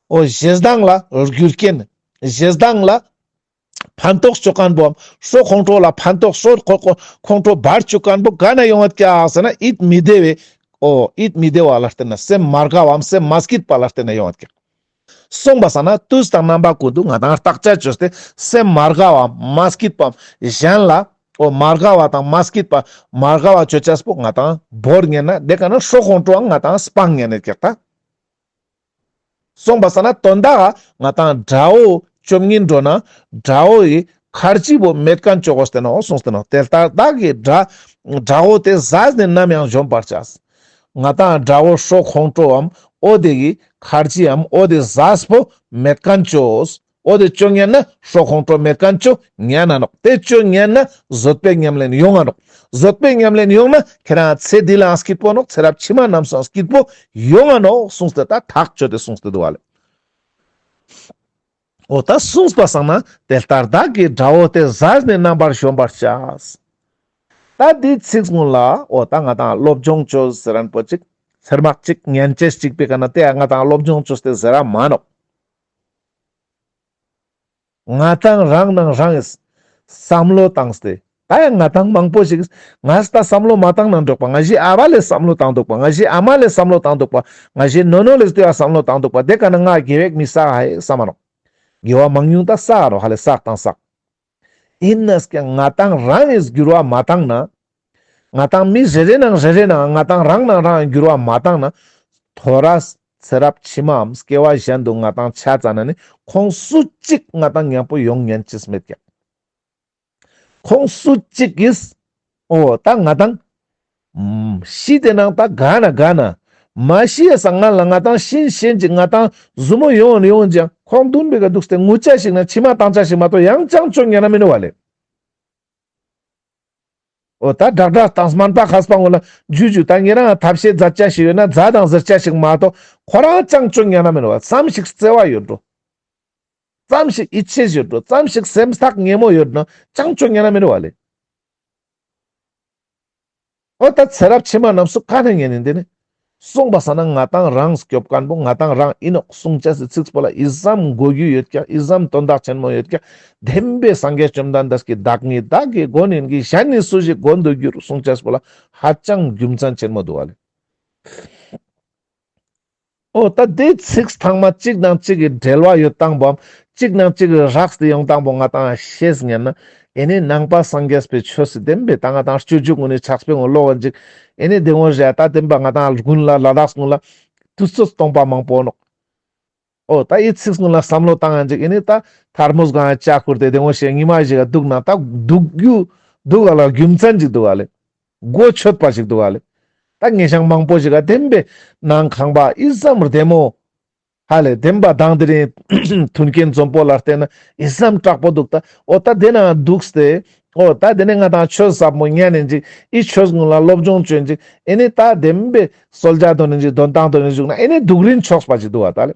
འོ་ཞེ་སྡང་ལ་རྒྱུ་རྐྱེན་ཞེ་སྡང་ལ་ཕན་ཐོགས་བཅོ་མཁན་པོའམ་ཤོ་ཁོང་ཁྲོ་ལ་ཕན་ཐོགས་ཤོ་ཁོ་ཁོང་ཁྲོ་བར་བཅུག་མཁན་པོ་ག་ན་ཡོང་བད་ཀྱག་ཟེར་ན་ཡིད་མི་བདེ་བའི་འོ་ཡིད་མི་བདེ་བ་ལ་བརྟེན་ན་སེམས་མ་དགའ་བའམ་སེམས་མ་སྐྱིད་པ་ལ་བརྟེན་ན་ཡོང་བད་ཀྱག་སོང་པ་སང་ན་དུས་དང་རྣམ་པ་ཀུན་ཏུ་ང་ཏང་བརྟག་དཔྱད་བཅོས་ཏེ་སེམས་མ་དགའ་བ་མ་སྐྱིད་པ་གཞན་ལ་འོ་མ་དགའ་བ་དང་མ་སྐྱིད་པ་མ་དགའ་བ་བཅོ་ཅེས་པོ་ང་ཏང་བོར་ཉན་ན་དེ་ཀ་ན་ཤོ་ཁོང་ཁྲོའང་ང་ཏང་སྤང་ཉན་ནི་ཀྱག་ད། སོང་པ་སང་ན་དོན་དག་ང་ཏང་དགྲ་བོ་བཅོམ་ཉན་འགྲོ་ན་དགྲ་བོ་ཡི་ཁར་ཇི་བོ་མེད་མཁན་བཅོ་དགོས་ཏེ་ནོག་གསུངས་ཏེ་ནོག་དེ་ལྟར་བདག་གིས་དགྲ་དགྲ་བོ་དེ་ཟས་ནས་ནམ་ཡང་འཇོམས་པར་བྱ། ང་ཏང་དགྲ་བོ་ཤོ་ཁོང་ཁྲོའམ་འོ་དེ་གི་ཁར་ཇིའམ་འོ་དེ་ཟས་པོ་མེད་མཁན་བཅོས། འོ་དེ་བཅོ་ཉན་ན་ཤོ་ཁོང་ཁྲོ་མེད་མཁན་བཅོ་ཉན་ན་ནོག་དེ་བཅོ་ཉན་ན་བཟོད་པའི་ཉམས་ལེན་ཡོང་ང་ནོག་བཟོད་པའི་ཉམས་ལེན་ཡོང་ན་ཁྱེད་རང་ཚེ་འདི་ལའང་སྐྱིད་པོ་ནོག་ཚེ་རབས་ཕྱི་མ་རྣམས་སུའང་སྐྱིད་པོ་ཡོང་ང་ནོག་གསུངས་ཏེ་ད་ཐག་ཆོད་དེ་གསུངས་ཏེ་འདུག་བ་ལེ། འོ་ད་གསུངས་པ་སང་ན་དེ་ལྟར་བདག་གིས་དགྲ་བོ་དེ་ཟས་ནས་རྣམ་པར་གཞོམ་པར་བྱ། ད་འདི་ཚིག་སྔོན་ལ་འོ་ད་ང་ཏང་སློབ་སྦྱོང་བཅོས་ཟེར་རན་པོ་ཅིག་ཚེར་མག་ཅིག་ཉན་ཅེས་ཅིག་པའི་ཀ་ན་དེ་ཡང་ང་ཏང་སློབ་སྦྱོང་བཅོས་ཏེ་ཟེར་ར་མ་ནོག་ང་ཏང་རང་ནང་རང་གིས་བསམ་བློ་བཏང་སྟེ། ད་ཡང་ང་ཏང་མང་པོ་ཞིག་ང་ད་བསམ་བློ་མ་བཏང་ན་འགྲིག་པ། ང་ཞའི་ཨ་བ་ལས་བསམ་བློ་བཏང་འདུག་པ། ང་ཞའི་ཨ་མ་ལས་བསམ་བློ་བཏང་འདུག་པ། ང་ཞའི་ནོ་ནོ་ལས་དེ་བ་བསམ་བློ་བཏང་འདུག་པ། དེ་ཀ་ན་ང་དགེ་བ་མི་བསགས་ཧ་ཧེ་བསམ་མ་ནོག་དགེ་བ་མང་ཉུང་ད་བསགས་རོགས་ཧ་ལས་བསགས་དང་བསགས། ཡིན་ནས་ཀྱང་ང་ཏང་རང་གིས་འགྱུར་བ་མ་བཏང་ན། ང་ཏང་མི་རེ་རེ་ནང་རེ་རེ་ནང་ང་ཏང་རང་ནང་རང་འགྱུར་བ་མ་བཏང་ན། ཐོ་རས་ཚེ་རབས་ཕྱི་མའམ་སྐྱེ་བ་གཞན་དུ་ང་ཏང་ཆ་ཙ་ན་ནི་ཁོང་སུ་གཅིག་ང་ཏང་མཉམ་པོ་ཡོང་ཉན་ཅེས་མེད་ཀྱག་ཁོང་སུ་གཅིག་གིས་འོ་ད་ང་ཏང་ཤི་དེ་ནང་ད་ག་ན་ག་ན་མ་ཤི་ཡ་སང་ང་ལ་ང་ཏང་ཤིན་ཤིན་ཅིག་ང་ཏང་ཟུ་མོ་ཡོང་ཡོང་ཅང་ཁོང་མདུན་པའི་ཀ་འདུག་སྟེ་ངུ་ཅ་ཞིག་ན་མཆི་མ་བཏང་ཅ་ཞིག་མ་གཏོགས་ཡང་ཅང་ཅོ་ཉན་ན་མི་ནུག་བ་ལེ། འོ་ད་དྲག་དྲག་དང་སྨན་པ་མཁས་པ་ངོ་ལ་ཇུ་ཇུ་ད་ཉེ་རང་ཐབས་ཤེས་མཛད་ཅ་ཞིག་ཡོད་ན་མཛད་དང་ཟེར་ཅ་ཞིག་མ་གཏོགས་ཁོ་རང་ཅང་ཅོ་ཉན་ན་མི་ནུག་བ། ཙམ་ཞིག་བརྩེ་བ་ཡོད་འགྲོ། ཙམ་ཞིག་ཡིད་ཆེས་ཡོད་འགྲོ། ཙམ་ཞིག་སེམས་ཐག་ཉེ་མོ་ཡོད་ན་ཅང་ཅོ་ཉན་ན་མི་ནུག་བ་ལེ། འོ་ད་ཚེ་རབས་ཕྱི་མ་རྣམས་སུ་ག་ན་ཉན་ཡིན་དེ་ནི། སོང་པ་སང་ན་ང་ཏང་རང་སྐྱོབ་མཁན་པོ་ང་ཏང་རང་ཨིན་ནོག་གསུང་ཅེས་སི་ཚིག་པོ་ལ་ཨི་ཙམ་གོ་རྒྱུ་ཡོད་ཀྱག། ཨི་ཙམ་དོན་དག་ཆེན་མོ་ཡོད་ཀྱག། བདེན་པའི་སངས་རྒྱས་བཅོམ་ལྡན་འདས་ཀྱི་བདག་ཉིད་བདག་གི་མགོན་ཡིན་གྱི། གཞན་ནི་སུ་ཞིག་མགོན་དུ་འགྱུར། གསུང་ཅེས་པོ་ལ་ཧ་ཅང་རྒྱུ་མཚན་ཆེན་མོ་འདུག་ག་ལེ། འོ་ད་དེ་ཚིག་ཐང་མ་གཅིག་དང་གཅིག་གི་འབྲེལ་བ་ཡོད་སྟངས་པོའམ་གཅིག་དང་གཅིག་གི་རགས་ཏེ་ཡོང་སྟངས་པོ་ང་ཏང་ཤེས་ཉན་ན། ཨེ་ནི་ནང་པ་སངས་རྒྱས་པའི་ཆོས་སི་བདེན་པའི་ད་ང་ཏང་སྤྱོད་འཇུག་ངོ་ནི་ཕྱག་དཔེ་ངོ་ལོག་ག་ཅིག་ཨེ་ནི་བདེན་ངོ་རེད། ད་བདེན་པ་ང་ཏང་དགུན་ལ་ལ་དྭགས་དགུན་ལ་དུས་ཚོད་སྟོང་པ་མང་པོ་ནོག། འོ་ད་ཨི་ཚིག་སྔོན་ལ་བསམ་བློ་བཏང་ཡང་ཅིག་ཨེ་ནི་ད་ཐར་མོ་སྒང་ལ་ལྕགས་ཁུར་ཏེ་དེ་ངོ་ཤེས་ཉི་མ་ཞིག་ག་འདུག་ན་ད་འདུག་རྒྱུ་འདུག་ག་ལ་རྒྱུ་མཚན་ཅིག་འདུག་ག་ལེ། གོ་ཆོད་པ་ཞིག་འདུག་ག་ལེ། ད་ངེ་ཞང་མང་པོ་ཞིག་ག་བདེན་པའི་ནང་ཁང་པ་ཨི་ཙམ་བདེ་མོ་ཧ་ལེ་བདེན་པ་དང་དེ་རིང་མཐུན་རྐྱེན་འཛོམས་པོ་ལ་བརྟེན་ན་ཨི་ཙམ་དྲག་པོ་འདུག་ད། འོ་ད་དེ་ན་འདུག་སྟེ་འོ་ད་དེ་ནས་ང་ཏང་ཆོས་ཟབ་མོ་ཉན་ནས་ཅིག་ཨི་ཆོས་སྔོན་ལ་སློབ་སྦྱོང་བྱོན་ཅིག་ཨེ་ནི་ད་བདེན་པའི་གསོལ་ཇ་དོན་ནས་ཅིག་དོན་ཏང་དོན་ནས་བཞུགས་ན་ཨེ་ནི་སྡུག་རིན་ཆོག་པ་ཅིག་འདུག་ག་ད་ལེ།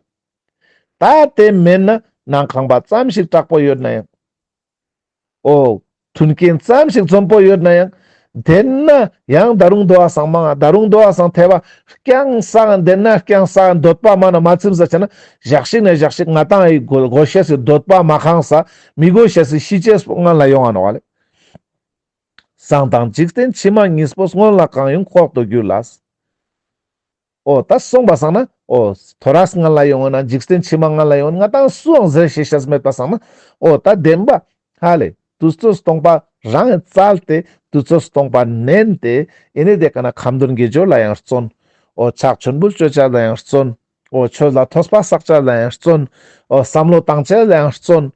ད་དེ་མེན་ན་ནང་ཁང་པ་ཙམ་ཞིག་དྲག་པོ་ཡོད་ན་ཡང་། འོ། མཐུན་རྐྱེན་ཙམ་ཞིག་འཛོམས་པོ་ཡོད་ན་ཡང་། དེ་ན་ཡང་ད་རུང་དོ་བ་སང་མང་ད་རུང་དོ་བ་སང་ཐེ་བ་རྐྱང་སང་དེ་ན་རྐྱང་སང་འདོད་པ་མ་ན་མ་ཚིམ་ས་ཆ་ན་ཞག་ཞིག་ན་ཞག་ཞིག་ང་ཏང་ཨི་གོ་གོ་ཤེས་སི་འདོད་པ་མ་ཁེངས་ས་མི་གོ་ཤེས་སི་ཤི་ཅེས་པོ་སྔོན་ལ་ཡོང་ང་ནོག་ག་ལེ། སང་དང་འཇིག་རྟེན་ཕྱི་མ་གཉིས་པོ་སྔོན་ལ་གང་ཡོང་ཁོག་ཏུ་གྱུར་ལ། འོ་ད་སོང་པ་སང་ན་འོ་ཐོ་རས་སྔ་ལ་ཡོང་ན་འཇིག་རྟེན་ཕྱི་མ་སྔ་ལ་ཡོང་ན་ང་ཏང་སུའང་ཟེར་ཤེས་ཤེས་མེད་པ་སང་ན་འོ་ད་བདེན་པ་ཧ་ལེ་དུས་ཚོད་སྟོང་པ་རང་བཙལ་ཏེ་དུས་ཚོད་སྟོང་པ་ནན་ཏེ་ཨེ་ནི་དེ་ཀ་ན་ཁ་འདོན་དགེ་སྦྱོར་ལ་ཡང་བརྩོན། འོ་ཕྱག་མཆོད་འབུལ་སྤྱོད་བྱ་ལ་ཡང་བརྩོན། འོ་ཆོས་ལ་ཐོས་པ་བསགས་བྱ་ལ་ཡང་བརྩོན། འོ་བསམ་བློ་བཏང་བྱ་ལ་ཡང་བརྩོན།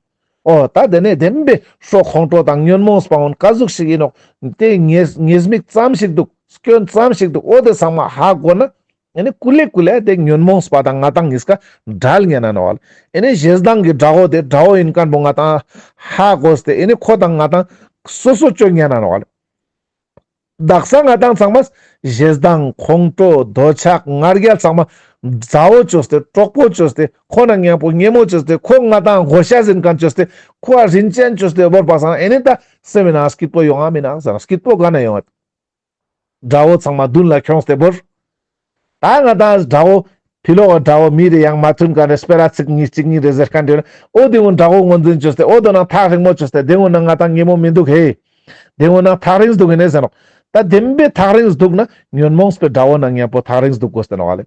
འོ་ད་དེ་ནས་བདེན་པའི་ཤོ་ཁོང་ཁྲོ་དང་ཉོན་མོངས་པ་འོན་ཀ་ཟུག་ཞིག་ཡིན་ནོག། དེ་ཉེས་ཉེས་དམིགས་ཙམ་ཞིག་འདུག། སྐྱོན་ཙམ་ཞིག་འདུག། འོ་དེ་ཚང་མ་ཧ་གོ་ན། ཨེ་ནི་ཀུ་ལེ་ཀུ་ལེ་དེ་ཉོན་མོངས་པ་དང་ང་ཏང་གཉིས་ཀ་བྲལ་ཉན་ན་ནོག་ལེ། ཨེ་ནི་ཞེ་སྡང་གི་དགྲ་བོ་དེ་དགྲ་བོ་ཡིན་མཁན་པོ་ང་ཏང་ཧ་གོ་སྟེ་ཨེ་ནི་ཁོ་དང་ང་ཏང་སོ་སོ་བཅོ་ཉན་ན་ནོག་ལེ། དག་ས་ང་ཏང་ཚང་མ་ཞེ་སྡང་ཁོང་ཁྲོ་འདོད་ཆགས་ང་རྒྱལ་ཚང་མ་མཛའ་བོ་བཅོས་ཏེ་གྲོགས་པོ་བཅོས་ཏེ་ཁོ་ན་མཉམ་པོ་ཉེ་མོ་བཅོས་ཏེ་ཁོ་ང་ཏང་གོ་ཤ་ཟིན་མཁན་བཅོས་ཏེ་ཁོ་ཨ་རིན་ཅན་བཅོས་ཏེ་བོར་པ་སང་ཨེ་ནི་ད་སེམས་ནང་སྐྱིད་པོ་ཡོང་ང་མིན་ན་ཟེར་ན་སྐྱིད་པོ་ག་ན་ཡོང་ང་། དགྲ་བོ་ཚང་མ་མདུན་ལ་ཁྱོངས་ཏེ་བོར། ད་ང་ཏང་དགྲ་བོ་ཕི་ལོག་གི་དགྲ་བོ་མི་རེ་ཡང་མ་མཐུན་མཁན་རེ་སྤེ་ར་ཚིག་གཉིས་གཅིག་གཉིས་རེ་ཟེར་མཁན་རེ་འོ་དེ་ངོ་དགྲ་བོ་ངོས་འཛིན་བཅོས་ཏེ་འོ་དོ་ནང་ཐག་རིང་མོ་བཅོས་ཏེ་དེ་ངོ་ནང་ང་ཏང་ཉེ་མོ་མི་འདུག་ཧེ། དེ་ངོ་ནང་ཐག་རིང་འདུག་ཡིན་ནས་ཟེར་ནོག། ད་བདེན་པའི་ཐག་རིང་འདུག་ན་ཉོན་མོངས་པའི་དགྲ་བོ་ནང་མཉམ་པོ་ཐག་རིང་འདུག་དགོས་ཏེ་ནོག་ལེ།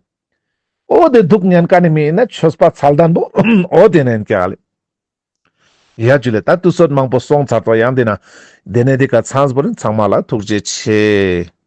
འོ་དེ་འདུག་ཉན་མཁན་ནི་མི་ཡིན་ན་ཆོས་པ་མཚན་ལྡན་པོ་འོ་དེ་ནས་ཡིན་ཀྱག་ལེ། ཡ་ཇུ་ལེ། ད་དུས་ཚོད་མང་པོ་སོང་ཚར་ཏོ། ཡང་དེ་ན་དེ་ནས་དེ་ཀ་ཚང་པོ་རིན་ཚང་མ་ལ་ཐུགས་རྗེ་ཆེ།